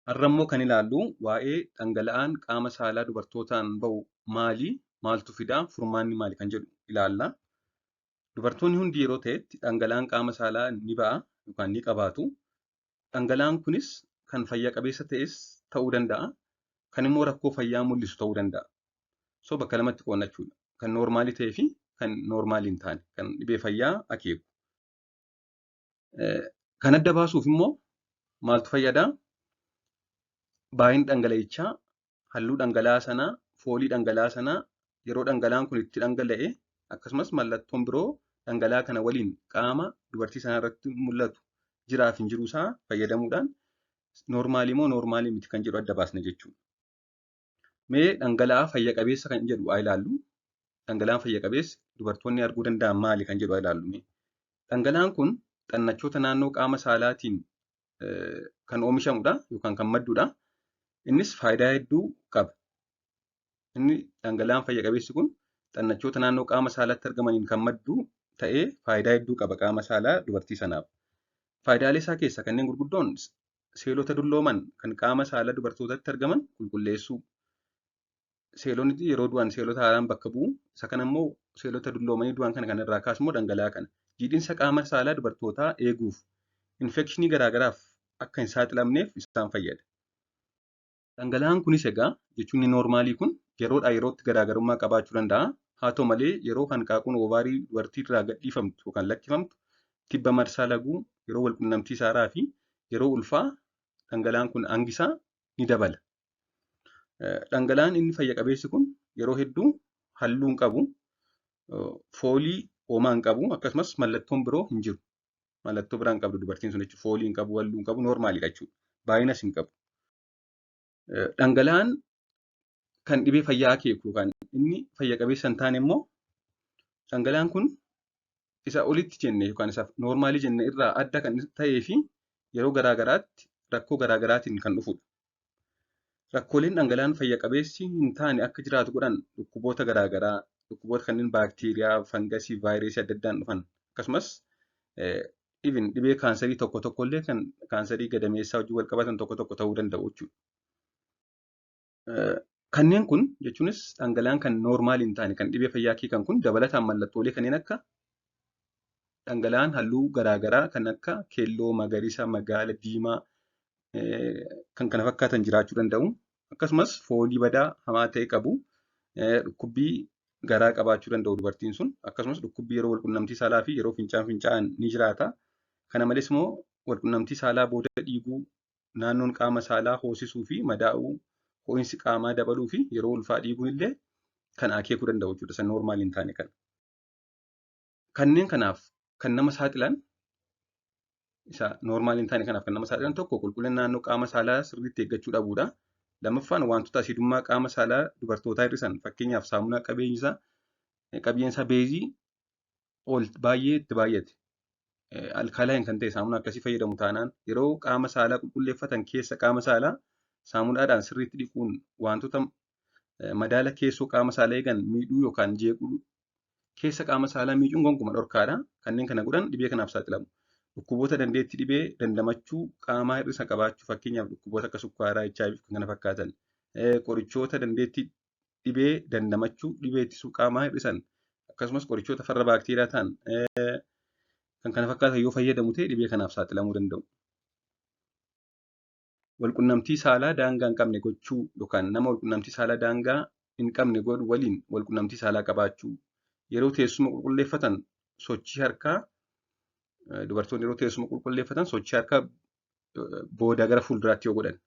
Har'a immoo kan ilaallu waa'ee dhangala'aan qaama saalaa dubartootaan ba'u maali? Maaltu fidaa? Furmaanni maali? Kan jedhu ilaalla. Dubartoonni hundi yeroo ta'etti dhangala'aan qaama saalaa ni ba'a yookaan ni qabaatu. Dhangala'aan kunis kan fayya qabeessa ta'es ta'uu danda'a. Kan immoo rakkoo fayyaa mul'isu ta'uu danda'a. So bakka lamatti qoodna jechuudha. Kan noormaalii ta'ee fi kan noormaalii hin taane, kan dhibee fayyaa akeeku. Kan adda baasuuf immoo maaltu fayyadaa? Baay'inni dhangala'ichaa, halluu dhangala'aa sanaa, foolii dhangala'aa sanaa, yeroo dhangala'aan kun itti dhangala'e, akkasumas mallattoon biroo dhangala'aa kana waliin qaama dubartii sanaa irratti mul'atu jiraaf hin jiruu isaa fayyadamuudhaan noormaalii moo noormaalii miti kan jedhu adda baasna jechuudha. Mee dhangala'aa fayya qabeessa kan jedhu haa ilaallu. Dhangala'aan fayya qabeessi dubartoonni arguu danda'an maali kan jedhu haa ilaallu. Dhangala'aan kun xannachoota naannoo qaama saalaatiin kan oomishamudha yookaan kan maddudha. Innis faayidaa hedduu qaba. Inni dhangala'aan fayya qabeessi kun xannachoota naannoo qaama saalaatti argamaniin kan maddu ta'ee faayidaa hedduu qaba qaama saalaa dubartii sanaaf. Faayidaalee isaa keessaa kanneen gurguddoon seelota dullooman kan qaama saalaa dubartootatti argaman qulqulleessuu. Seelonni yeroo du'an seelota haaraan bakka bu'u. Isa kana immoo seelota dulloomanii du'an kana kan irraa kaasu immoo dhangala'aa kana. Jiidhinsa qaama saalaa dubartootaa eeguuf, infekshinii garaagaraaf akka hin saaxilamneef isaan fayyada. Dhangala'aan kunis egaa jechuun noormaalii kun yeroodhaa yerootti garaagarummaa qabaachuu danda'a. Haa ta'u malee yeroo hanqaaquun ovaarii dubartii irraa gadhiifamtu yookaan lakkifamtu, tibba marsaa laguu, yeroo walqunnamtii saalaa fi yeroo ulfaa dhangala'aan kun hangi isaa ni dabala. Dhangala'aan inni fayya qabeessi kun yeroo hedduu halluu hin qabu, foolii homaa hin qabu, akkasumas mallattoon biroo hin jiru. Mallattoo biraa hin qabdu dubartiin sun jechuudha. Foolii hin qabu, halluu hin qabu, noormaaliidha jechuudha. Baay'inas hin qabu. Dhangala'aan kan dhibee fayyaa akeeku yookaan inni fayya qabeessa hin taane immoo dhangala'aan kun isa olitti jenne yookaan isa noormaalii jenne irraa adda kan ta'ee fi yeroo garaagaraatti rakkoo garaagaraatiin kan dhufudha. Rakkooleen dhangala'aan fayya qabeessi hin taane akka jiraatu godhan dhukkuboota garaagaraa, dhukkuboota kanneen baakteeriyaa, fangasii, vaayirasii adda addaan dhufan, akkasumas even dhibee kaansarii tokko tokko illee kan kaansarii gadameessaa wajjin wal qabatan tokko tokko ta'uu danda'u jechuudha. Kanneen kun jechuunis dhangala'aan kan noormaalii hin taane kan dhibee fayyaa akeekan kun dabalataan mallattoolee kanneen akka dhangala'aan halluu garaagaraa kan akka keelloo, magariisa, magaala, diimaa kan kana fakkaatan jiraachuu danda'u. Akkasumas foolii badaa hamaa ta'e qabu, dhukkubbii garaa qabaachuu danda'u dubartiin sun. Akkasumas dhukkubbii yeroo walqunnamtii saalaa fi yeroo fincaan fincaa'an ni jiraata. Kana malees immoo walqunnamtii saalaa booda dhiiguu, naannoon qaama saalaa hoosisuu fi madaa'uu, ho'iinsi qaamaa dabaluu fi yeroo ulfaa dhiiguun illee kan akeekuu danda'u jechuudha. Isa noormaalii hin taane kana. Kanneen kanaaf kan nama saaxilan, isa noormaalii hin taane kanaaf kan nama saaxilan, tokko qulqullina naannoo qaama saalaa sirriitti eeggachuu dhabuudha. Lammaffaan wantoota asiidummaa qaama saalaa dubartootaa hir'isan, fakkeenyaaf saamunaa qabiyyeen isaa beezii ol baay'ee itti baay'ate, alkaline kan ta'e saamunaa akkasii fayyadamu taanaan, yeroo qaama saalaa qulqulleeffatan keessa qaama saalaa saamunaadhaan sirriitti dhiquun wantoota madaala keessoo qaama saalaa eegan miidhuu yookaan jeequu, keessa qaama saalaa miicuun gonkumaa dhorkaadha. Kanneen kana godhan dhibee kanaaf saaxilamu. Dhukkuboota dandeettii dhibee dandamachuu qaamaa hir'isa qabaachuu, fakkeenyaaf dhukkuboota akka sukkaaraa, HIV kan kana fakkaatan. Qorichoota dandeettii dhibee dandamachuu, dhibee ittisuu qaamaa hir'isan, akkasumas qorichoota farra baakteeriyaa ta'an kan kana fakkaatan yoo fayyadamu ta'e dhibee kanaaf saaxilamuu danda'u. Walqunnamtii saalaa daangaa hin qabne gochuu yookaan nama walqunnamtii saalaa daangaa hin qabne godhu waliin walqunnamtii saalaa qabaachuu. Yeroo teessuma qulqulleeffatan sochii harkaa, dubartoonni yeroo teessuma qulqulleeffatan sochii harkaa boodaa gara fuulduraatti yoo godhan.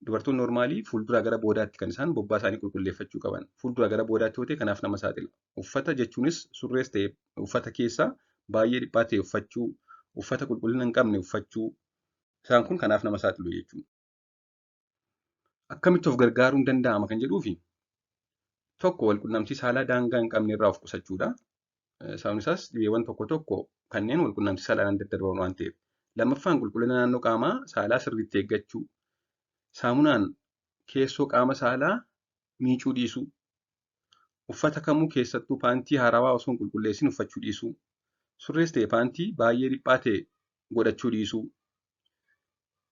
Dubartoonni noormaalii fuulduraa gara boodaatti kan isaan bobbaa isaanii qulqulleeffachuu qaban. Fuulduraa gara boodaatti yoo ta'e kanaaf nama saaxila. Uffata jechuunis surrees ta'e uffata keessaa baay'ee dhiphaa ta'e uffachuu, uffata qulqullina hin qabne uffachuu, isaan kun kanaaf nama saaxilu jechuudha. Akkamitti of gargaaruun danda'ama kan jedhuufi, tokko walqunnamtii saalaa daangaa hin qabne irraa of qusachuudha. Sababni isaas dhibeewwan tokko tokko kanneen walqunnamtii saalaan daddarban waan ta'eef. Lammaffaan qulqullina naannoo qaamaa saalaa sirriitti eeggachuu. Saamunaan keessoo qaama saalaa miicuu dhiisuu. Uffata kamuu keessattuu paantii haarawaa osoo hin qulqulleessin uffachuu dhiisuu. Surrees ta'e paantii baay'ee dhiphaa ta'e godhachuu dhiisuu.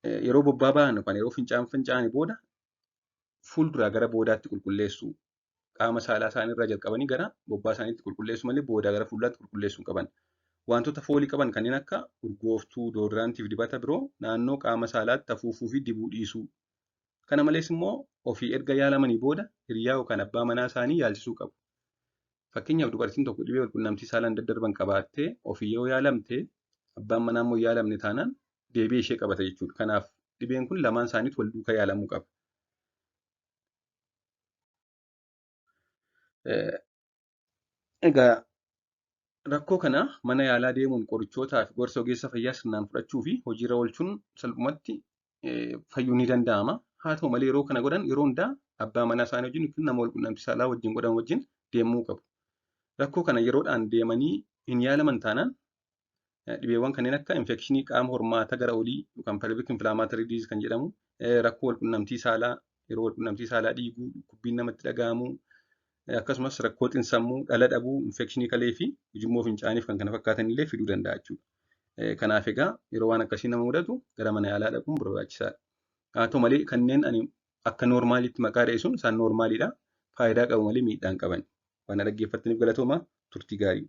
Yeroo bobbaa ba'an yookaan yeroo fincaan fincaa'anii booda fuulduraa gara boodaatti qulqulleessuu. Qaama saalaa isaanii irraa jalqabanii gara bobbaa isaaniitti qulqulleessuu malee boodaa gara fuulduraatti qulqulleessuu hin qaban. Wantoota foolii qaban kanneen akka urgooftuu, deodorantii fi dibata biroo naannoo qaama saalaatti afuufuu fi dibuu dhiisuu. Kana malees immoo ofii erga yaalamanii booda hiriyaa yookaan abbaa manaa isaanii yaalchisuu qabu. Fakkeenyaaf dubartiin tokko dhibee walqunnamtii saalaan daddarban qabaattee ofii yoo yaalamte abbaan manaa immoo yaalamne taanaan deebi'ee ishee qabata jechuudha. Kanaaf dhibeen kun lamaan isaaniitu wal duukaa yaalamuu qaba. Egaa rakkoo kana mana yaalaa deemuun qorichootaa fi gorsa ogeessa fayyaa sirnaan fudhachuu fi hojiirra oolchuun salphumatti fayyuun ni danda'ama. Haa ta'u malee yeroo kana godhan yeroo hundaa abbaa manaa isaanii wajjin yookiin nama walqunnamtii saalaa wajjin godhan wajjin deemuu qabu. Rakkoo kana yeroodhaan deemanii hin yaalaman taanaan dhibeewwan kanneen akka infekshinii qaama hormaataa gara olii yookaan pelvic inflammatory disease kan jedhamu, rakkoo walqunnamtii saalaa yeroo walqunnamtii saalaa dhiiguu, dhukkubbiin namatti dhaga'amuu, akkasumas rakkoo xiinsammuu, dhala dhabuu, infekshinii kalee fi ujummoo fincaaniif kan kana fakkaatan illee fiduu danda'a jechuudha. Kanaaf egaa yeroo waan akkasii nama mudatu gara mana yaalaa dhaquun barbaachisaadha. Haa ta'u malee kanneen ani akka noormaaliitti maqaa dha'e sun isaan noormaaliidha. Faayidaa qabu malee miidhaa hin qaban. Waan na dhaggeeffattaniif galatoomaa, turtii gaarii.